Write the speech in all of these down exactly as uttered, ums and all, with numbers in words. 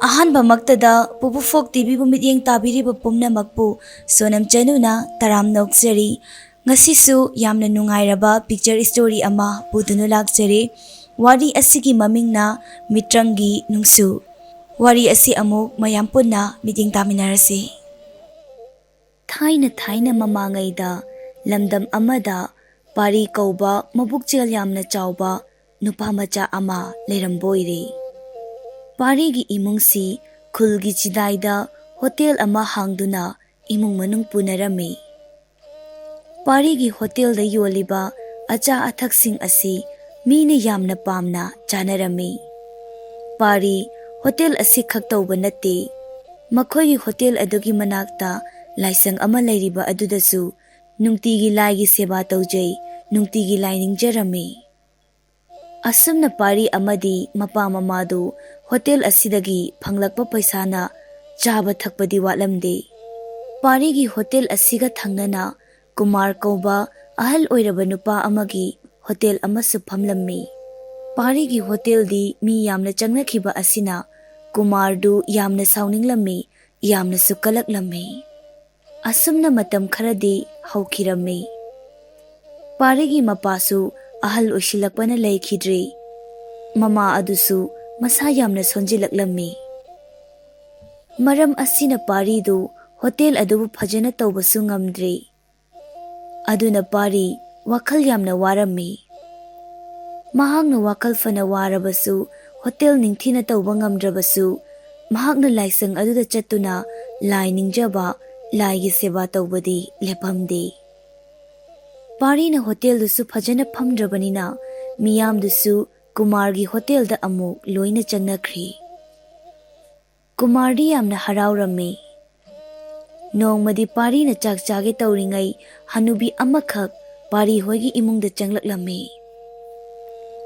ꯑꯍꯥꯟꯕꯃꯛꯇꯗ ꯄꯨꯄꯨ ꯐꯣꯛ ꯇꯤꯚꯤꯕꯨ ꯃꯤꯠꯌꯦꯡ ꯇꯥꯕꯤꯔꯤꯕ ꯄꯨꯝꯅꯃꯛꯄꯨ ꯁꯣꯅꯝ ꯆꯅꯨꯅ ꯇꯔꯥꯝꯅ ꯑꯣꯛꯆꯔꯤ꯫ ꯉꯁꯤꯁꯨ ꯌꯥꯝꯅ ꯅꯨꯡꯉꯥꯏꯔꯕ picture story ꯑꯃ ꯄꯨꯗꯨꯅ ꯂꯥꯛꯆꯔꯦ꯫ ꯋꯥꯔꯤ ꯑꯁꯤꯒꯤ ꯃꯃꯤꯡꯅ ꯃꯤꯇ꯭ꯔꯪꯒꯤ ꯅꯨꯡꯁꯨ꯫ ꯋꯥꯔꯤ ꯑꯁꯤ ꯑꯃꯨꯛ ꯃꯌꯥꯝ ꯄꯨꯟꯅ ꯃꯤꯠꯌꯦꯡ ꯇꯥꯃꯤꯟꯅꯔꯁꯤ꯫ ꯊꯥꯏꯅ ꯊꯥꯏꯅ ꯃꯃꯥꯡꯉꯩꯗ ꯂꯝꯗꯝ ꯑꯃꯗ ꯄꯥꯔꯤ ꯀꯧꯕ ꯃꯕꯨꯛꯆꯦꯜ ꯌꯥꯝꯅ ꯆꯥꯎꯕ ꯅꯨꯄꯥ ꯃꯆꯥ ꯑꯃ ꯂꯩꯔꯝꯕ ꯑꯣꯏꯔꯦ꯫ ꯄꯥꯔꯤꯒꯤ ꯏꯃꯨꯡꯁꯤ ꯈꯨꯜꯒꯤ ꯆꯤꯗꯥꯏꯗ ꯍꯣꯇꯦꯜ ꯑꯃ ꯍꯥꯡꯗꯨꯅ ꯏꯃꯨꯡ ꯃꯅꯨꯡ ꯄꯨꯅꯔꯝꯃꯤ꯫ ꯄꯥꯔꯤꯒꯤ ꯍꯣꯇꯦꯜꯗ ꯌꯣꯜꯂꯤꯕ ꯑꯆꯥ ꯑꯊꯛꯁꯤꯡ ꯑꯁꯤ ꯃꯤꯅ ꯌꯥꯝꯅ ꯄꯥꯝꯅ ꯆꯥꯅꯔꯝꯃꯤ꯫ ꯄꯥꯔꯤ ꯍꯣꯇꯦꯜ ꯑꯁꯤꯈꯛ ꯇꯧꯕ ꯅꯠꯇꯦ, ꯃꯈꯣꯏꯒꯤ ꯍꯣꯇꯦꯜ ꯑꯗꯨꯒꯤ ꯃꯅꯥꯛꯇ ꯂꯥꯏꯁꯪ ꯑꯃ ꯂꯩꯔꯤꯕ ꯑꯗꯨꯗꯁꯨ ꯅꯨꯡꯇꯤꯒꯤ ꯂꯥꯏꯒꯤ ꯁꯦꯕꯥ ꯇꯧꯖꯩ, ꯅꯨꯡꯇꯤꯒꯤ ꯂꯥꯏ ꯅꯤꯡꯖꯔꯝꯃꯤ꯫ ꯑꯁꯨꯝꯅ ꯄꯥꯔꯤ ꯑꯃꯗꯤ ꯃꯄꯥ ꯃꯃꯥꯗꯨ ꯍꯣꯇꯦꯜ ꯑꯁꯤꯗꯒꯤ ꯐꯪꯂꯛꯄ ꯄꯩꯁꯥꯅ ꯆꯥꯕ ꯊꯛꯄꯗꯤ ꯋꯥꯠꯂꯝꯗꯦ꯫ ꯄꯥꯔꯤꯒꯤ ꯍꯣꯇꯦꯜ ꯑꯁꯤꯒ ꯊꯪꯅꯅ ꯀꯨꯃꯥꯔ ꯀꯧꯕ ꯑꯍꯜ ꯑꯣꯏꯔꯕ ꯅꯨꯄꯥ ꯑꯃꯒꯤ ꯍꯣꯇꯦꯜ ꯑꯃꯁꯨ ꯐꯝꯂꯝꯃꯤ꯫ ꯄꯥꯔꯤꯒꯤ ꯍꯣꯇꯦꯜꯗꯤ ꯃꯤ ꯌꯥꯝꯅ ꯆꯪꯅꯈꯤꯕ ꯑꯁꯤꯅ ꯀꯨꯃꯥꯔꯗꯨ ꯌꯥꯝꯅ ꯁꯥꯎꯅꯤꯡꯂꯝꯃꯤ, ꯌꯥꯝꯅꯁꯨ ꯀꯂꯛꯂꯝꯃꯤ꯫ ꯑꯁꯨꯝꯅ ꯃꯇꯝ ꯈꯔꯗꯤ ꯍꯧꯈꯤꯔꯝꯃꯤ꯫ ꯄꯥꯔꯤꯒꯤ ꯃꯄꯥꯁꯨ ꯑꯍꯜ ꯑꯣꯏꯁꯤꯜꯂꯛꯄꯅ ꯂꯩꯈꯤꯗ꯭ꯔꯦ꯫ ꯃꯃꯥ ꯑꯗꯨꯁꯨ ꯃꯁꯥ ꯌꯥꯝꯅ ꯁꯣꯟꯖꯤꯜꯂꯛꯂꯝꯃꯤ꯫ ꯃꯔꯝ ꯑꯁꯤꯅ ꯄꯥꯔꯤꯗꯨ ꯍꯣꯇꯦꯜ ꯑꯗꯨꯕꯨ ꯐꯖꯅ ꯇꯧꯕꯁꯨ ꯉꯝꯗ꯭ꯔꯦ꯫ ꯑꯗꯨꯅ ꯄꯥꯔꯤ ꯋꯥꯈꯜ ꯌꯥꯝꯅ ꯋꯥꯔꯝꯃꯤ꯫ ꯃꯍꯥꯛꯅ ꯋꯥꯈꯜ ꯐꯅ ꯋꯥꯔꯕꯁꯨ, ꯍꯣꯇꯦꯜ ꯅꯤꯡꯊꯤꯅ ꯇꯧꯕ ꯉꯝꯗ꯭ꯔꯕꯁꯨ, ꯃꯍꯥꯛꯅ ꯂꯥꯏꯁꯪ ꯑꯗꯨꯗ ꯆꯠꯇꯨꯅ ꯂꯥꯏ ꯅꯤꯡꯖꯕ, ꯂꯥꯏꯒꯤ ꯁꯦꯕꯥ ꯇꯧꯕꯗꯤ ꯂꯦꯞꯄꯝꯗꯦ꯫ ꯄꯥꯔꯤꯅ ꯍꯣꯇꯦꯜꯗꯨꯁꯨ ꯐꯖꯅ ꯐꯝꯗ꯭ꯔꯕꯅꯤꯅ ꯃꯤꯌꯥꯝꯗꯨꯁꯨ ꯀꯨꯃꯥꯔꯒꯤ ꯍꯣꯇꯦꯜꯗ ꯑꯃꯨꯛ ꯂꯣꯏꯅ ꯆꯪꯅꯈ꯭ꯔꯦ꯫ ꯀꯨꯃꯥꯔꯗꯤ ꯌꯥꯝꯅ ꯍꯔꯥꯎꯔꯝꯃꯤ꯫ ꯅꯣꯡꯃꯗꯤ ꯄꯥꯔꯤꯅ ꯆꯥꯛ ꯆꯥꯒꯦ ꯇꯧꯔꯤꯉꯩ ꯍꯅꯨꯕꯤ ꯑꯃꯈꯛ ꯄꯥꯔꯤ ꯍꯣꯏꯒꯤ ꯏꯃꯨꯡꯗ ꯆꯪꯂꯛꯂꯝꯃꯤ꯫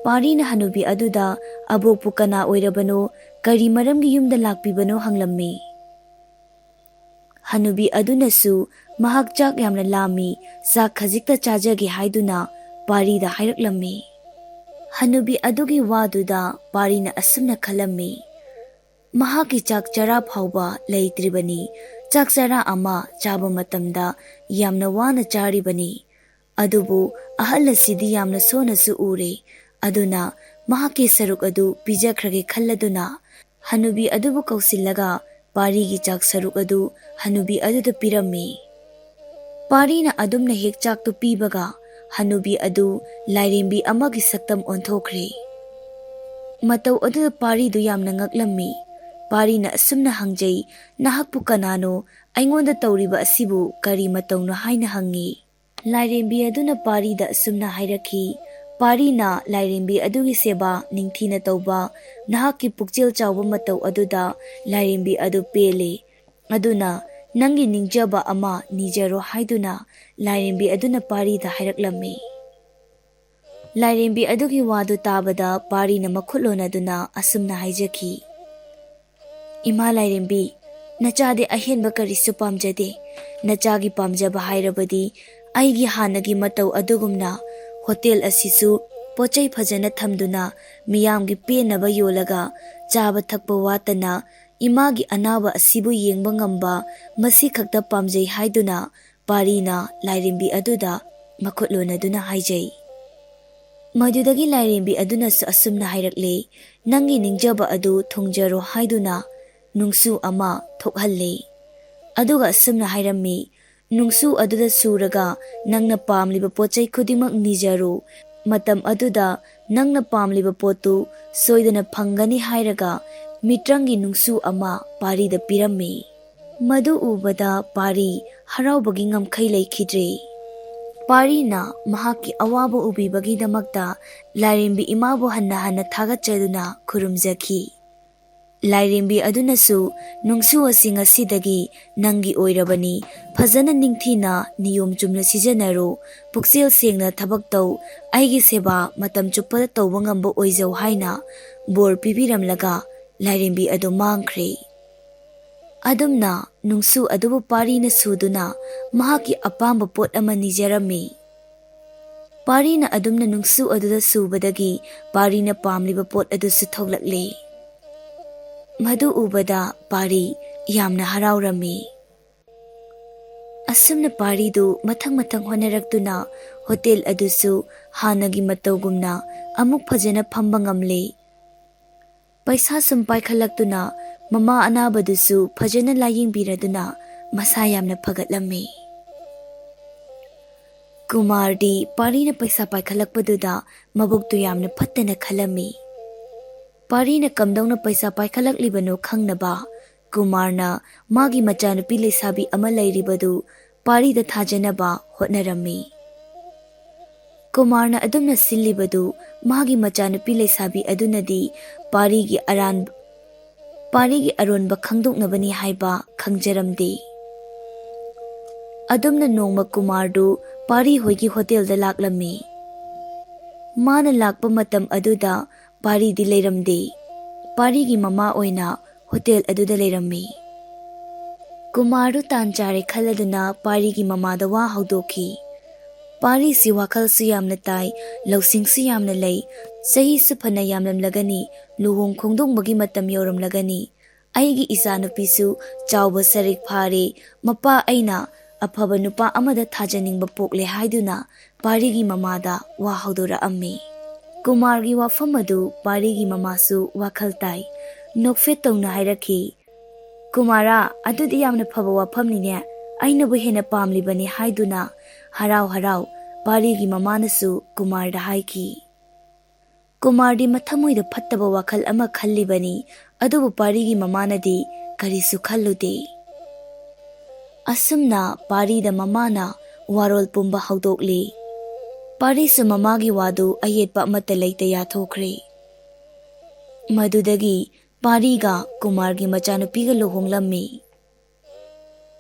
ꯄꯥꯔꯤꯅ ꯍꯅꯨꯕꯤ ꯑꯗꯨꯗ ꯑꯕꯣꯛꯄꯨ ꯀꯅꯥ ꯑꯣꯏꯔꯕꯅꯣ, ꯀꯔꯤ ꯃꯔꯝꯒꯤ ꯌꯨꯝꯗ ꯂꯥꯛꯄꯤꯕꯅꯣ ꯍꯪꯂꯝꯃꯤ꯫ ꯍꯅꯨꯕꯤ ꯑꯗꯨꯅꯁꯨ ꯃꯍꯥꯛ ꯆꯥꯛ ꯌꯥꯝꯅ ꯂꯥꯝꯃꯤ, ꯆꯥꯛ ꯈꯖꯤꯛꯇ ꯆꯥꯖꯒꯦ ꯍꯥꯏꯗꯨꯅ ꯄꯥꯔꯤꯗ ꯍꯥꯏꯔꯛꯂꯝꯃꯤ꯫ ꯍꯅꯨꯕꯤ ꯑꯗꯨꯒꯤ ꯋꯥꯗꯨꯗ ꯄꯥꯔꯤꯅ ꯑꯁꯨꯝꯅ ꯈꯜꯂꯝꯃꯤ, ꯃꯍꯥꯛꯀꯤ ꯆꯥꯛ ꯆꯔꯥ ꯐꯥꯎꯕ ꯂꯩꯇ꯭ꯔꯤꯕꯅꯤ꯫ ꯆꯥꯛ ꯆꯔꯥ ꯑꯃ ꯆꯥꯕ ꯃꯇꯝꯗ ꯌꯥꯝꯅ ꯋꯥꯅ ꯆꯥꯔꯤꯕꯅꯤ꯫ ꯑꯗꯨꯕꯨ ꯑꯍꯜ ꯑꯁꯤꯗꯤ ꯌꯥꯝꯅ ꯁꯣꯟꯅꯁꯨ ꯎꯔꯦ꯫ ꯑꯗꯨꯅ ꯃꯍꯥꯛꯀꯤ ꯁꯔꯨꯛ ꯑꯗꯨ ꯄꯤꯖꯈ꯭ꯔꯒꯦ ꯈꯜꯂꯗꯨꯅ ꯍꯅꯨꯕꯤ ꯑꯗꯨꯕꯨ ꯀꯧꯁꯤꯜꯂꯒ ꯄꯥꯔꯤꯒꯤ ꯆꯥꯛ ꯁꯔꯨꯛ ꯑꯗꯨ ꯍꯅꯨꯕꯤ ꯑꯗꯨꯗ ꯄꯤꯔꯝꯃꯤ꯫ ꯄꯥꯔꯤꯅ ꯑꯗꯨꯝꯅ ꯍꯦꯛ ꯆꯥꯛꯇꯨ ꯄꯤꯕꯒ ꯍꯅꯨꯕꯤ ꯑꯗꯨ ꯂꯥꯏꯔꯦꯝꯕꯤ ꯑꯃꯒꯤ ꯁꯛꯇꯝ ꯑꯣꯟꯊꯣꯛꯈ꯭ꯔꯦ꯫ ꯃꯇꯧ ꯑꯗꯨꯗ ꯄꯥꯔꯤꯗꯨ ꯌꯥꯝꯅ ꯉꯛꯂꯝꯃꯤ꯫ ꯄꯥꯔꯤꯅ ꯑꯁꯨꯝꯅ ꯍꯪꯖꯩ, "ꯅꯍꯥꯛꯄꯨ ꯀꯅꯥꯅꯣ? ꯑꯩꯉꯣꯟꯗ ꯇꯧꯔꯤꯕ ꯑꯁꯤꯕꯨ ꯀꯔꯤ ꯃꯇꯧꯅꯣ?" ꯍꯥꯏꯅ ꯍꯪꯉꯤ꯫ ꯂꯥꯏꯔꯦꯝꯕꯤ ꯑꯗꯨꯅ ꯄꯥꯔꯤꯗ ꯑꯁꯨꯝꯅ ꯍꯥꯏꯔꯛꯈꯤ, "ꯄꯥꯔꯤꯅ ꯂꯥꯏꯔꯦꯝꯕꯤ ꯑꯗꯨꯒꯤ ꯁꯦꯕꯥ ꯅꯤꯡꯊꯤꯅ ꯇꯧꯕ, ꯅꯍꯥꯛꯀꯤ ꯄꯨꯛꯆꯦꯜ ꯆꯥꯎꯕ ꯃꯇꯧ ꯑꯗꯨꯗ ꯂꯥꯏꯔꯦꯝꯕꯤ ꯑꯗꯨ ꯄꯦꯜꯂꯦ꯫ ꯑꯗꯨꯅ ꯅꯪꯒꯤ ꯅꯤꯡꯖꯕ ꯑꯃ ꯅꯤꯖꯔꯣ" ꯍꯥꯏꯗꯨꯅ ꯂꯥꯏꯔꯦꯝꯕꯤ ꯑꯗꯨꯅ ꯄꯥꯔꯤꯗ ꯍꯥꯏꯔꯛꯂꯝꯃꯤ꯫ ꯂꯥꯏꯔꯦꯝꯕꯤ ꯑꯗꯨꯒꯤ ꯋꯥꯗꯨ ꯇꯥꯕꯗ ꯄꯥꯔꯤꯅ ꯃꯈꯨꯠ ꯂꯣꯟꯅꯗꯨꯅ ꯑꯁꯨꯝꯅ ꯍꯥꯏꯖꯈꯤ, "ꯏꯃꯥ ꯂꯥꯏꯔꯦꯝꯕꯤ, ꯅꯆꯥꯗꯤ ꯑꯍꯦꯟꯕ ꯀꯔꯤꯁꯨ ꯄꯥꯝꯖꯗꯦ꯫ ꯅꯆꯥꯒꯤ ꯄꯥꯝꯖꯕ ꯍꯥꯏꯔꯕꯗꯤ ꯑꯩꯒꯤ ꯍꯥꯟꯅꯒꯤ ꯃꯇꯧ ꯑꯗꯨꯒꯨꯝꯅ ꯍꯣꯇꯦꯜ ꯑꯁꯤꯁꯨ ꯄꯣꯠꯆꯩ ꯐꯖꯅ ꯊꯝꯗꯨꯅ ꯃꯤꯌꯥꯝꯒꯤ ꯄꯦꯟꯅꯕ ꯌꯣꯜꯂꯒ ꯆꯥꯕ ꯊꯛꯄ ꯋꯥꯠꯇꯅ ꯏꯃꯥꯒꯤ ꯑꯅꯥꯕ ꯑꯁꯤꯕꯨ ꯌꯦꯡꯕ ꯉꯝꯕ, ꯃꯁꯤ ꯈꯛꯇ ꯄꯥꯝꯖꯩ" ꯍꯥꯏꯗꯨꯅ ꯄꯥꯔꯤꯅ ꯂꯥꯏꯔꯦꯝꯕꯤ ꯑꯗꯨꯗ ꯃꯈꯨꯠ ꯂꯣꯟꯅꯗꯨꯅ ꯍꯥꯏꯖꯩ꯫ ꯃꯗꯨꯗꯒꯤ ꯂꯥꯏꯔꯦꯝꯕꯤ ꯑꯗꯨꯅꯁꯨ ꯑꯁꯨꯝꯅ ꯍꯥꯏꯔꯛꯂꯦ, "ꯅꯪꯒꯤ ꯅꯤꯡꯖꯕ ꯑꯗꯨ ꯊꯨꯡꯖꯔꯣ" ꯍꯥꯏꯗꯨꯅ ꯅꯨꯡꯁꯨ ꯑꯃ ꯊꯣꯛꯍꯜꯂꯦ꯫ ꯑꯗꯨꯒ ꯑꯁꯨꯝꯅ ꯍꯥꯏꯔꯝꯃꯤ, "ꯅꯨꯡꯁꯨ ꯑꯗꯨꯗ ꯁꯨꯔꯒ ꯅꯪꯅ ꯄꯥꯝꯂꯤꯕ ꯄꯣꯠ ꯆꯩ ꯈꯨꯗꯤꯡꯃꯛ ꯅꯤꯖꯔꯨ꯫ ꯃꯇꯝ ꯑꯗꯨꯗ ꯅꯪꯅ ꯄꯥꯝꯂꯤꯕ ꯄꯣꯠꯇꯨ ꯁꯣꯏꯗꯅ ꯐꯪꯒꯅꯤ" ꯍꯥꯏꯔꯒ ꯃꯤꯇ꯭ꯔꯪꯒꯤ ꯅꯨꯡꯁꯨ ꯑꯃ ꯄꯥꯔꯤꯗ ꯄꯤꯔꯝꯃꯤ꯫ ꯃꯗꯨ ꯎꯕꯗ ꯄꯥꯔꯤ ꯍꯔꯥꯎꯕꯒꯤ ꯉꯝꯈꯩ ꯂꯩꯈꯤꯗ꯭ꯔꯦ꯫ ꯄꯥꯔꯤꯅ ꯃꯍꯥꯛꯀꯤ ꯑꯋꯥꯕ ꯎꯕꯤꯕꯒꯤꯗꯃꯛꯇ ꯂꯥꯏꯔꯦꯝꯕꯤ ꯏꯃꯥꯕꯨ ꯍꯟꯅ ꯍꯟꯅ ꯊꯥꯒꯠꯆꯗꯨꯅ ꯈꯨꯔꯨꯝꯖꯈꯤ꯫ ꯂꯥꯏꯔꯦꯝꯕꯤ ꯑꯗꯨꯅꯁꯨ, "ꯅꯨꯡꯁꯨ ꯑꯁꯤ ꯉꯁꯤꯗꯒꯤ ꯅꯪꯒꯤ ꯑꯣꯏꯔꯕꯅꯤ꯫ ꯐꯖꯅ ꯅꯤꯡꯊꯤꯅ ꯅꯤꯌꯣꯝ ꯆꯨꯝꯅ ꯁꯤꯖꯤꯟꯅꯔꯨ꯫ ꯄꯨꯛꯆꯦꯜ ꯁꯦꯡꯅ ꯊꯕꯛ ꯇꯧ꯫ ꯑꯩꯒꯤ ꯁꯦꯕꯥ ꯃꯇꯝ ꯆꯨꯞꯄꯗ ꯇꯧꯕ ꯉꯝꯕ ꯑꯣꯏꯖꯧ" ꯍꯥꯏꯅ ꯕꯣꯔ ꯄꯤꯕꯤꯔꯝꯂꯒ ꯂꯥꯏꯔꯦꯝꯕꯤ ꯑꯗꯨ ꯃꯥꯡꯈ꯭ꯔꯦ꯫ ꯑꯗꯨꯝꯅ ꯅꯨꯡꯁꯨ ꯑꯗꯨꯕꯨ ꯄꯥꯔꯤꯅ ꯁꯨꯗꯨꯅ ꯃꯍꯥꯛꯀꯤ ꯑꯄꯥꯝꯕ ꯄꯣꯠ ꯑꯃ ꯅꯤꯖꯔꯝꯃꯤ꯫ ꯄꯥꯔꯤꯅ ꯑꯗꯨꯝꯅ ꯅꯨꯡꯁꯨ ꯑꯗꯨꯗ ꯁꯨꯕꯗꯒꯤ ꯄꯥꯔꯤꯅ ꯄꯥꯝꯂꯤꯕ ꯄꯣꯠ ꯑꯗꯨꯁꯨ ꯊꯣꯛꯂꯛꯂꯦ꯫ ꯃꯗꯨ ꯎꯕꯗ ꯄꯥꯔꯤ ꯌꯥꯝꯅ ꯍꯔꯥꯎꯔꯝꯃꯤ꯫ ꯑꯁꯨꯝꯅ ꯄꯥꯔꯤꯗꯨ ꯃꯊꯪ ꯃꯊꯪ ꯍꯣꯠꯅꯔꯛꯇꯨꯅ ꯍꯣꯇꯦꯜ ꯑꯗꯨꯁꯨ ꯍꯥꯟꯅꯒꯤ ꯃꯇꯧꯒꯨꯝꯅ ꯑꯃꯨꯛ ꯐꯖꯅ ꯐꯝꯕ ꯉꯝꯂꯦ꯫ ꯄꯩꯁꯥ ꯁꯨꯝ ꯄꯥꯏꯈꯠꯂꯛꯇꯨꯅ ꯃꯃꯥ ꯑꯅꯥꯕꯗꯨꯁꯨ ꯐꯖꯅ ꯂꯥꯌꯦꯡꯕꯤꯔꯗꯨꯅ ꯃꯁꯥ ꯌꯥꯝꯅ ꯐꯒꯠꯂꯝꯃꯤ꯫ ꯀꯨꯃꯥꯔꯗꯤ ꯄꯥꯔꯤꯅ ꯄꯩꯁꯥ ꯄꯥꯏꯈꯠꯂꯛꯄꯗꯨꯗ ꯃꯕꯨꯛꯇꯨ ꯌꯥꯝꯅ ꯐꯠꯇꯅ ꯈꯜꯂꯝꯃꯤ꯫ ꯄꯥꯔꯤꯅ ꯀꯝꯗꯧꯅ ꯄꯩꯁꯥ ꯄꯥꯏꯈꯠꯂꯛꯂꯤꯕꯅꯣ ꯈꯪꯅꯕ ꯀꯨꯃꯥꯔꯅ ꯃꯥꯒꯤ ꯃꯆꯥꯅꯨꯄꯤ ꯂꯩꯁꯥꯕꯤ ꯑꯃ ꯂꯩꯔꯤꯕꯗꯨ ꯄꯥꯔꯤꯗ ꯊꯥꯖꯅꯕ ꯍꯣꯠꯅꯔꯝꯃꯤ꯫ ꯀꯨꯃꯥꯔꯅ ꯑꯗꯨꯝꯅ ꯁꯤꯜꯂꯤꯕꯗꯨ ꯃꯥꯒꯤ ꯃꯆꯥꯅꯨꯄꯤ ꯂꯩꯁꯥꯕꯤ ꯑꯗꯨꯅꯗꯤ ꯄꯥꯔꯤꯒꯤ ꯑꯔꯥꯟ-, ꯄꯥꯔꯤꯒꯤ ꯑꯔꯣꯟꯕ ꯈꯪꯗꯣꯛꯅꯕꯅꯤ ꯍꯥꯏꯕ ꯈꯪꯖꯔꯝꯗꯦ꯫ ꯑꯗꯨꯝꯅ ꯅꯣꯡꯃ ꯀꯨꯃꯥꯔꯗꯨ ꯄꯥꯔꯤ ꯍꯣꯏꯒꯤ ꯍꯣꯇꯦꯜꯗ ꯂꯥꯛꯂꯝꯃꯤ꯫ ꯃꯥꯅ ꯂꯥꯛꯄ ꯃꯇꯝ ꯑꯗꯨꯗ ꯄꯥꯔꯤꯗꯤ ꯂꯩꯔꯝꯗꯦ꯫ ꯄꯥꯔꯤꯒꯤ ꯃꯃꯥ ꯑꯣꯏꯅ ꯍꯣꯇꯦꯜ ꯑꯗꯨꯗ ꯂꯩꯔꯝꯃꯤ꯫ ꯀꯨꯃꯥꯔꯗꯨ ꯇꯥꯟ ꯆꯥꯔꯦ ꯈꯜꯂꯗꯨꯅ ꯄꯥꯔꯤꯒꯤ ꯃꯃꯥꯗ ꯋꯥ ꯍꯧꯗꯣꯛꯈꯤ꯫ ꯄꯥꯔꯤꯁꯤ ꯋꯥꯈꯜꯁꯨ ꯌꯥꯝꯅ ꯇꯥꯏ, ꯂꯧꯁꯤꯡꯁꯨ ꯌꯥꯝꯅ ꯂꯩ, ꯆꯍꯤꯁꯨ ꯐꯅ ꯌꯥꯝꯂꯝꯂꯒꯅꯤ, ꯂꯨꯍꯣꯡ ꯈꯣꯡꯗꯣꯡꯕꯒꯤ ꯃꯇꯝ ꯌꯧꯔꯝꯂꯒꯅꯤ꯫ ꯑꯩꯒꯤ ꯏꯆꯥꯅꯨꯄꯤꯁꯨ ꯆꯥꯎꯕ ꯁꯔꯤꯛ ꯐꯥꯔꯦ, ꯃꯄꯥ ꯑꯩꯅ ꯑꯐꯕ ꯅꯨꯄꯥ ꯑꯃꯗ ꯊꯥꯖꯅꯤꯡꯕ ꯄꯣꯛꯂꯦ ꯍꯥꯏꯗꯨꯅ ꯄꯥꯔꯤꯒꯤ ꯃꯃꯥꯗ ꯋꯥ ꯍꯧꯗꯣꯔꯛꯑꯝꯃꯤ꯫ ꯀꯨꯃꯥꯔꯒꯤ ꯋꯥꯐꯝ ꯑꯗꯨ ꯄꯥꯔꯤꯒꯤ ꯃꯃꯥꯁꯨ ꯋꯥꯈꯜ ꯇꯥꯏ꯫ ꯅꯣꯛꯐꯦꯠ ꯇꯧꯅ ꯍꯥꯏꯔꯛꯈꯤ, "ꯀꯨꯃꯥꯔꯥ, ꯑꯗꯨꯗꯤ ꯌꯥꯝꯅ ꯐꯕ ꯋꯥꯐꯝꯅꯤꯅꯦ, ꯑꯩꯅꯕꯨ ꯍꯦꯟꯅ ꯄꯥꯝꯂꯤꯕꯅꯤ" ꯍꯥꯏꯗꯨꯅ ꯍꯔꯥꯎ ꯍꯔꯥꯎ ꯄꯥꯔꯤꯒꯤ ꯃꯃꯥꯅꯁꯨ ꯀꯨꯃꯥꯔꯗ ꯍꯥꯏꯈꯤ꯫ ꯀꯨꯃꯥꯔꯗꯤ ꯃꯊꯃꯣꯏꯗ ꯐꯠꯇꯕ ꯋꯥꯈꯜ ꯑꯃ ꯈꯜꯂꯤꯕꯅꯤ, ꯑꯗꯨꯕꯨ ꯄꯥꯔꯤꯒꯤ ꯃꯃꯥꯅꯗꯤ ꯀꯔꯤꯁꯨ ꯈꯜꯂꯨꯗꯦ꯫ ꯑꯁꯨꯝꯅ ꯄꯥꯔꯤꯗ ꯃꯃꯥꯅ ꯋꯥꯔꯣꯜ ꯄꯨꯝꯕ ꯍꯧꯗꯣꯛꯂꯤ꯫ ꯄꯥꯔꯤꯁꯨ ꯃꯃꯥꯒꯤ ꯋꯥꯗꯨ ꯑꯌꯦꯠꯄ ꯑꯃꯠꯇ ꯂꯩꯇ ꯌꯥꯊꯣꯛꯈ꯭ꯔꯦ꯫ ꯃꯗꯨꯗꯒꯤ ꯄꯥꯔꯤꯒ ꯀꯨꯃꯥꯔꯒꯤ ꯃꯆꯥꯅꯨꯄꯤꯒ ꯂꯨꯍꯣꯡꯂꯝꯃꯤ꯫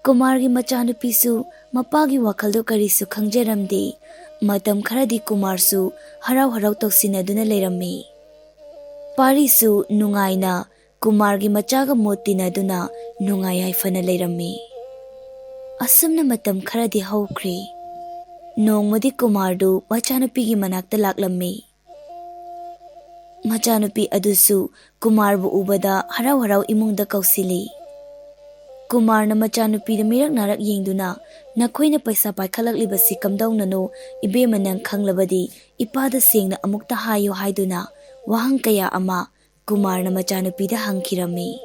ꯀꯨꯃꯥꯔꯒꯤ ꯃꯆꯥꯅꯨꯄꯤꯁꯨ ꯃꯄꯥꯒꯤ ꯋꯥꯈꯜꯗꯣ ꯀꯔꯤꯁꯨ ꯈꯪꯖꯔꯝꯗꯦ꯫ ꯃꯇꯝ ꯈꯔꯗꯤ ꯀꯨꯃꯥꯔꯁꯨ ꯍꯔꯥꯎ ꯍꯔꯥꯎ ꯇꯧꯁꯤꯟꯅꯗꯨꯅ ꯂꯩꯔꯝꯃꯤ꯫ ꯄꯥꯔꯤꯁꯨ ꯅꯨꯡꯉꯥꯏꯅ ꯀꯨꯃꯥꯔꯒꯤ ꯃꯆꯥꯒ ꯃꯣꯠ ꯇꯤꯟꯅꯗꯨꯅ ꯅꯨꯡꯉꯥꯏ ꯌꯥꯏꯐꯅ ꯂꯩꯔꯝꯃꯤ꯫ ꯑꯁꯨꯝꯅ ꯃꯇꯝ ꯈꯔꯗꯤ ꯍꯧꯈ꯭ꯔꯦ꯫ ꯅꯣꯡꯃꯗꯤ ꯀꯨꯃꯥꯔꯗꯨ ꯃꯆꯥꯅꯨꯄꯤꯒꯤ ꯃꯅꯥꯛꯇ ꯂꯥꯛꯂꯝꯃꯤ꯫ ꯃꯆꯥꯅꯨꯄꯤ ꯑꯗꯨꯁꯨ ꯀꯨꯃꯥꯔꯕꯨ ꯎꯕꯗ ꯍꯔꯥꯎ ꯍꯔꯥꯎ ꯏꯃꯨꯡꯗ ꯀꯧꯁꯤꯜꯂꯤ꯫ ꯀꯨꯃꯥꯔꯅ ꯃꯆꯥꯅꯨꯄꯤꯗ ꯃꯤꯔꯛ ꯅꯥꯔꯛ ꯌꯦꯡꯗꯨꯅ, "ꯅꯈꯣꯏꯅ ꯄꯩꯁꯥ ꯄꯥꯏꯈꯠꯂꯛꯂꯤꯕꯁꯤ ꯀꯝꯗꯧꯅꯅꯣ, ꯏꯕꯦꯝꯃ, ꯅꯪ ꯈꯪꯂꯕꯗꯤ ꯏꯄꯥꯗ ꯁꯦꯡꯅ ꯑꯃꯨꯛꯇ ꯍꯥꯏꯌꯨ" ꯍꯥꯏꯗꯨꯅ ꯋꯥꯍꯪ ꯀꯌꯥ ꯑꯃ ꯀꯨꯃꯥꯔꯅ ꯃꯆꯥꯅꯨꯄꯤꯗ ꯍꯪꯈꯤꯔꯝꯃꯤ꯫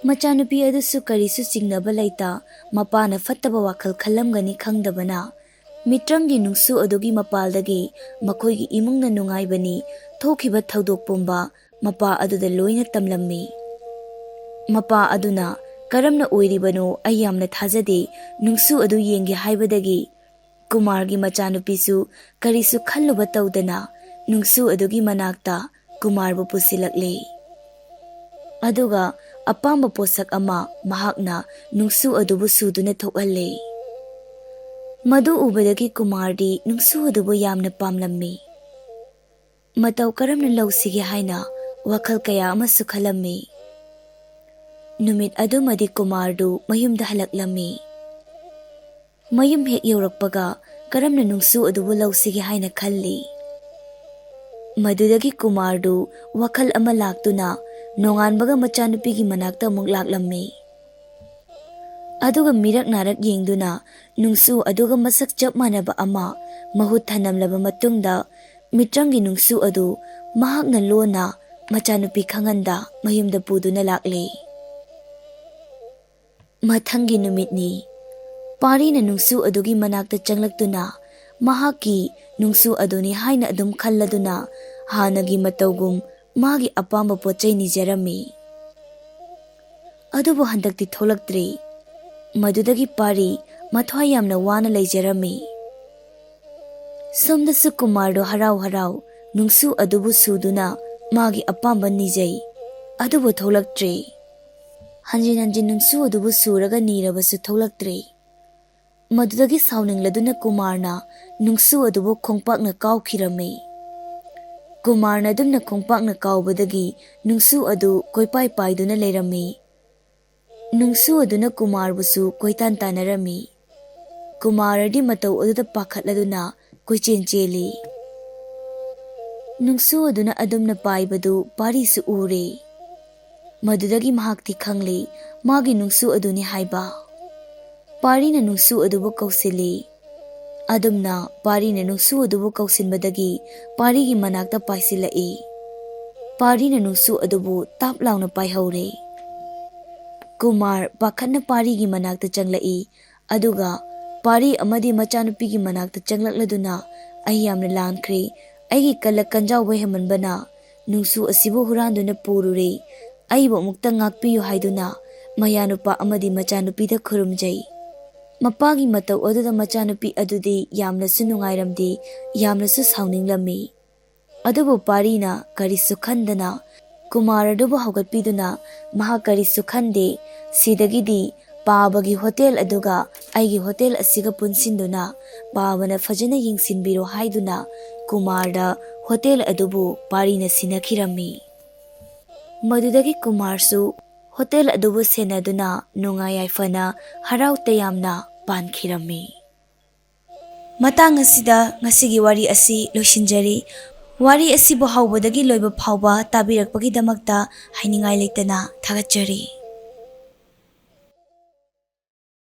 ꯃꯆꯥꯅꯨꯄꯤ ꯑꯗꯨꯁꯨ ꯀꯔꯤꯁꯨ ꯆꯤꯡꯅꯕ ꯂꯩꯇ, ꯃꯄꯥꯅ ꯐꯠꯇꯕ ꯋꯥꯈꯜ ꯈꯜꯂꯝꯒꯅꯤ ꯈꯪꯗꯕꯅ, ꯃꯤꯇ꯭ꯔꯪꯒꯤ ꯅꯨꯡꯁꯨ ꯑꯗꯨꯒꯤ ꯃꯄꯥꯜꯗꯒꯤ ꯃꯈꯣꯏꯒꯤ ꯏꯃꯨꯡꯅ ꯅꯨꯡꯉꯥꯏꯕꯅꯤ, ꯊꯣꯛꯈꯤꯕ ꯊꯧꯗꯣꯛ ꯄꯨꯝꯕ ꯃꯄꯥ ꯑꯗꯨꯗ ꯂꯣꯏꯅ ꯇꯝꯂꯝꯃꯤ꯫ ꯃꯄꯥ ꯑꯗꯨꯅ, "ꯀꯔꯝꯅ ꯑꯣꯏꯔꯤꯕꯅꯣ? ꯑꯩ ꯌꯥꯝꯅ ꯊꯥꯖꯗꯦ, ꯅꯨꯡꯁꯨ ꯑꯗꯨ ꯌꯦꯡꯒꯦ" ꯍꯥꯏꯕꯗꯒꯤ ꯀꯨꯃꯥꯔꯒꯤ ꯃꯆꯥꯅꯨꯄꯤꯁꯨ ꯀꯔꯤꯁꯨ ꯈꯜꯂꯨꯕ ꯇꯧꯗꯅ ꯅꯨꯡꯁꯨ ꯑꯗꯨꯒꯤ ꯃꯅꯥꯛꯇ ꯀꯨꯃꯥꯔꯕꯨ ꯄꯨꯁꯤꯜꯂꯛꯂꯦ꯫ ꯑꯗꯨꯒ ꯑꯄꯥꯝꯕ ꯄꯣꯠꯁꯛ ꯑꯃ ꯃꯍꯥꯛꯅ ꯅꯨꯡꯁꯨ ꯑꯗꯨꯕꯨ ꯁꯨꯗꯨꯅ ꯊꯣꯛꯍꯜꯂꯦ꯫ ꯃꯗꯨ ꯎꯕꯗꯒꯤ ꯀꯨꯃꯥꯔꯗꯤ ꯅꯨꯡꯁꯨ ꯑꯗꯨꯕꯨ ꯌꯥꯝꯅ ꯄꯥꯝꯂꯝꯃꯤ꯫ ꯃꯇꯧ ꯀꯔꯝꯅ ꯂꯧꯁꯤꯒꯦ ꯍꯥꯏꯅ ꯋꯥꯈꯜ ꯀꯌꯥ ꯑꯃꯁꯨ ꯈꯜꯂꯝꯃꯤ꯫ ꯅꯨꯃꯤꯠ ꯑꯗꯨꯃꯗꯤ ꯀꯨꯃꯥꯔꯗꯨ ꯃꯌꯨꯝꯗ ꯍꯜꯂꯛꯂꯝꯃꯤ꯫ ꯃꯌꯨꯝ ꯍꯦꯛ ꯌꯧꯔꯛꯄꯒ ꯀꯔꯝꯅ ꯅꯨꯡꯁꯨ ꯑꯗꯨꯕꯨ ꯂꯧꯁꯤꯒꯦ ꯍꯥꯏꯅ ꯈꯜꯂꯤ꯫ ꯃꯗꯨꯗꯒꯤ ꯀꯨꯃꯥꯔꯗꯨ ꯋꯥꯈꯜ ꯑꯃ ꯂꯥꯛꯇꯨꯅ ꯅꯣꯡꯉꯥꯟꯕꯒ ꯃꯆꯥꯅꯨꯄꯤꯒꯤ ꯃꯅꯥꯛꯇ ꯑꯃꯨꯛ ꯂꯥꯛꯂꯝꯃꯤ꯫ ꯑꯗꯨꯒ ꯃꯤꯔꯛ ꯅꯥꯔꯛ ꯌꯦꯡꯗꯨꯅ ꯅꯨꯡꯁꯨ ꯑꯗꯨꯒ ꯃꯁꯛ ꯆꯞ ꯃꯥꯟꯅꯕ ꯑꯃ ꯃꯍꯨꯠ ꯊꯅꯝꯂꯕ ꯃꯇꯨꯡꯗ, ꯃꯤꯇ꯭ꯔꯪꯒꯤ ꯅꯨꯡꯁꯨ ꯑꯗꯨ ꯃꯍꯥꯛꯅ ꯂꯣꯟꯅ ꯃꯆꯥꯅꯨꯄꯤ ꯈꯪꯍꯟꯗ ꯃꯌꯨꯝꯗ ꯄꯨꯗꯨꯅ ꯂꯥꯛꯂꯦ꯫ ꯃꯊꯪꯒꯤ ꯅꯨꯃꯤꯠꯅꯤ꯫ ꯄꯥꯔꯤꯅ ꯅꯨꯡꯁꯨ ꯑꯗꯨꯒꯤ ꯃꯅꯥꯛꯇ ꯆꯪꯂꯛꯇꯨꯅ ꯃꯍꯥꯛꯀꯤ ꯅꯨꯡꯁꯨ ꯑꯗꯨꯅꯤ ꯍꯥꯏꯅ ꯑꯗꯨꯝ ꯈꯜꯂꯗꯨꯅ ꯍꯥꯟꯅꯒꯤ ꯃꯇꯧꯒꯨꯝ ꯃꯥꯒꯤ ꯑꯄꯥꯝꯕ ꯄꯣꯠ ꯆꯩ ꯅꯤꯖꯔꯝꯃꯤ꯫ ꯑꯗꯨꯕꯨ ꯍꯟꯗꯛꯇꯤ ꯊꯣꯛꯂꯛꯇ꯭ꯔꯦ꯫ ꯃꯗꯨꯗꯒꯤ ꯄꯥꯔꯤ ꯃꯊ꯭ꯋꯥꯏ ꯌꯥꯝꯅ ꯋꯥꯅ ꯂꯩꯖꯔꯝꯃꯤ꯫ ꯁꯣꯝꯗꯁꯨ ꯀꯨꯃꯥꯔꯗꯣ ꯍꯔꯥꯎ ꯍꯔꯥꯎ ꯅꯨꯡꯁꯨ ꯑꯗꯨꯕꯨ ꯁꯨꯗꯨꯅ ꯃꯥꯒꯤ ꯑꯄꯥꯝꯕ ꯅꯤꯖꯩ, ꯑꯗꯨꯕꯨ ꯊꯣꯛꯂꯛꯇ꯭ꯔꯦ꯫ ꯍꯟꯖꯤꯟ ꯍꯟꯖꯤꯟ ꯅꯨꯡꯁꯨ ꯑꯗꯨꯕꯨ ꯁꯨꯔꯒ ꯅꯤꯔꯕꯁꯨ ꯊꯣꯛꯂꯛꯇ꯭ꯔꯦ꯫ ꯃꯗꯨꯗꯒꯤ ꯁꯥꯎꯅꯤꯡꯂꯗꯨꯅ ꯀꯨꯃꯥꯔꯅ ꯅꯨꯡꯁꯨ ꯑꯗꯨꯕꯨ ꯈꯣꯡꯄꯥꯛꯅ ꯀꯥꯎꯈꯤꯔꯝꯃꯤ꯫ ꯀꯨꯃꯥꯔꯅ ꯑꯗꯨꯝꯅ ꯈꯣꯡꯄꯥꯛꯅ ꯀꯥꯎꯕꯗꯒꯤ ꯅꯨꯡꯁꯨ ꯑꯗꯨ ꯀꯣꯏꯄꯥꯏ ꯄꯥꯏꯗꯨꯅ ꯂꯩꯔꯝꯃꯤ꯫ ꯅꯨꯡꯁꯨ ꯑꯗꯨꯅ ꯀꯨꯃꯥꯔꯕꯨꯁꯨ ꯀꯣꯏꯇꯥꯟ ꯇꯥꯟꯅꯔꯝꯃꯤ꯫ ꯀꯨꯃꯥꯔꯗꯤ ꯃꯇꯧ ꯑꯗꯨꯗ ꯄꯥꯈꯠꯂꯗꯨꯅ ꯀꯣꯏꯆꯦꯟ ꯆꯦꯜꯂꯤ꯫ ꯅꯨꯡꯁꯨ ꯑꯗꯨꯅ ꯑꯗꯨꯝꯅ ꯄꯥꯏꯕꯗꯨ ꯄꯥꯔꯤꯁꯨ ꯎꯔꯦ꯫ ꯃꯗꯨꯗꯒꯤ ꯃꯍꯥꯛꯇꯤ ꯈꯪꯂꯦ ꯃꯥꯒꯤ ꯅꯨꯡꯁꯨ ꯑꯗꯨꯅꯤ ꯍꯥꯏꯕ꯫ ꯄꯥꯔꯤꯅ ꯅꯨꯡꯁꯨ ꯑꯗꯨꯕꯨ ꯀꯧꯁꯤꯜꯂꯤ꯫ ꯑꯗꯨꯝꯅ ꯄꯥꯔꯤꯅ ꯅꯨꯡꯁꯨ ꯑꯗꯨꯕꯨ ꯀꯧꯁꯤꯟꯕꯗꯒꯤ ꯄꯥꯔꯤꯒꯤ ꯃꯅꯥꯛꯇ ꯄꯥꯏꯁꯤꯜꯂꯛꯏ꯫ ꯄꯥꯔꯤꯅ ꯅꯨꯡꯁꯨ ꯑꯗꯨꯕꯨ ꯇꯥꯞ ꯂꯥꯎꯅ ꯄꯥꯏꯍꯧꯔꯦ꯫ ꯀꯨꯃꯥꯔ ꯄꯥꯈꯠꯅ ꯄꯥꯔꯤꯒꯤ ꯃꯅꯥꯛꯇ ꯆꯪꯂꯛꯏ꯫ ꯑꯗꯨꯒ ꯄꯥꯔꯤ ꯑꯃꯗꯤ ꯃꯆꯥꯅꯨꯄꯤꯒꯤ ꯃꯅꯥꯛꯇ ꯆꯪꯂꯛꯂꯗꯨꯅ, "ꯑꯩ ꯌꯥꯝꯅ ꯂꯥꯟꯈ꯭ꯔꯦ꯫ ꯑꯩꯒꯤ ꯀꯜꯂꯛ ꯀꯟꯖꯥꯎꯕ ꯍꯦꯟꯃꯟꯕꯅ ꯅꯨꯡꯁꯨ ꯑꯁꯤꯕꯨ ꯍꯨꯔꯥꯟꯗꯨꯅ ꯄꯨꯔꯨꯔꯦ꯫ ꯑꯩꯕꯨ ꯑꯃꯨꯛꯇ ꯉꯥꯛꯄꯤꯌꯨ" ꯍꯥꯏꯗꯨꯅ ꯃꯌꯥꯅꯨꯄꯥ ꯑꯃꯗꯤ ꯃꯆꯥꯅꯨꯄꯤꯗ ꯈꯨꯔꯨꯝꯖꯩ꯫ ꯃꯄꯥꯒꯤ ꯃꯇꯧ ꯑꯗꯨꯗ ꯃꯆꯥꯅꯨꯄꯤ ꯑꯗꯨꯗꯤ ꯌꯥꯝꯅꯁꯨ ꯅꯨꯡꯉꯥꯏꯔꯝꯗꯦ, ꯌꯥꯝꯅꯁꯨ ꯁꯥꯎꯅꯤꯡꯂꯝꯃꯤ꯫ ꯑꯗꯨꯕꯨ ꯄꯥꯔꯤꯅ ꯀꯔꯤꯁꯨ ꯈꯟꯗꯅ ꯀꯨꯃꯥꯔ ꯑꯗꯨꯕꯨ ꯍꯧꯒꯠꯄꯤꯗꯨꯅ, ꯃꯍꯥꯛ ꯀꯔꯤꯁꯨ ꯈꯟꯗꯦ, "ꯁꯤꯗꯒꯤꯗꯤ ꯄꯥꯕꯒꯤ ꯍꯣꯇꯦꯜ ꯑꯗꯨꯒ ꯑꯩꯒꯤ ꯍꯣꯇꯦꯜ ꯑꯁꯤꯒ ꯄꯨꯟꯁꯤꯟꯗꯨꯅ ꯄꯥꯕꯅ ꯐꯖꯅ ꯌꯦꯡꯁꯤꯟꯕꯤꯔꯣ" ꯍꯥꯏꯗꯨꯅ ꯀꯨꯃꯥꯔꯗ ꯍꯣꯇꯦꯜ ꯑꯗꯨꯕꯨ ꯄꯥꯔꯤꯅ ꯁꯤꯟꯅꯈꯤꯔꯝꯃꯤ꯫ ꯃꯗꯨꯗꯒꯤ ꯀꯨꯃꯥꯔꯁꯨ ꯍꯣꯇꯦꯜ ꯑꯗꯨꯕꯨ ꯁꯦꯟꯅꯗꯨꯅ ꯅꯨꯡꯉꯥꯏ ꯌꯥꯏꯐꯅ ꯍꯔꯥꯎ ꯇꯌꯥꯝꯅ ꯄꯥꯟꯈꯤꯔꯝꯃꯤ꯫ ꯃꯇꯥꯡ ꯑꯁꯤꯗ ꯉꯁꯤꯒꯤ ꯋꯥꯔꯤ ꯑꯁꯤ ꯂꯣꯏꯁꯤꯟꯖꯔꯤ꯫ ꯋꯥꯔꯤ ꯑꯁꯤꯕꯨ ꯍꯧꯕꯗꯒꯤ ꯂꯣꯏꯕ ꯐꯥꯎꯕ ꯇꯥꯕꯤꯔꯛꯄꯒꯤꯗꯃꯛꯇ ꯍꯥꯏꯅꯤꯡꯉꯥꯏ ꯂꯩꯇꯅ ꯊꯥꯒꯠꯆꯔꯤ꯫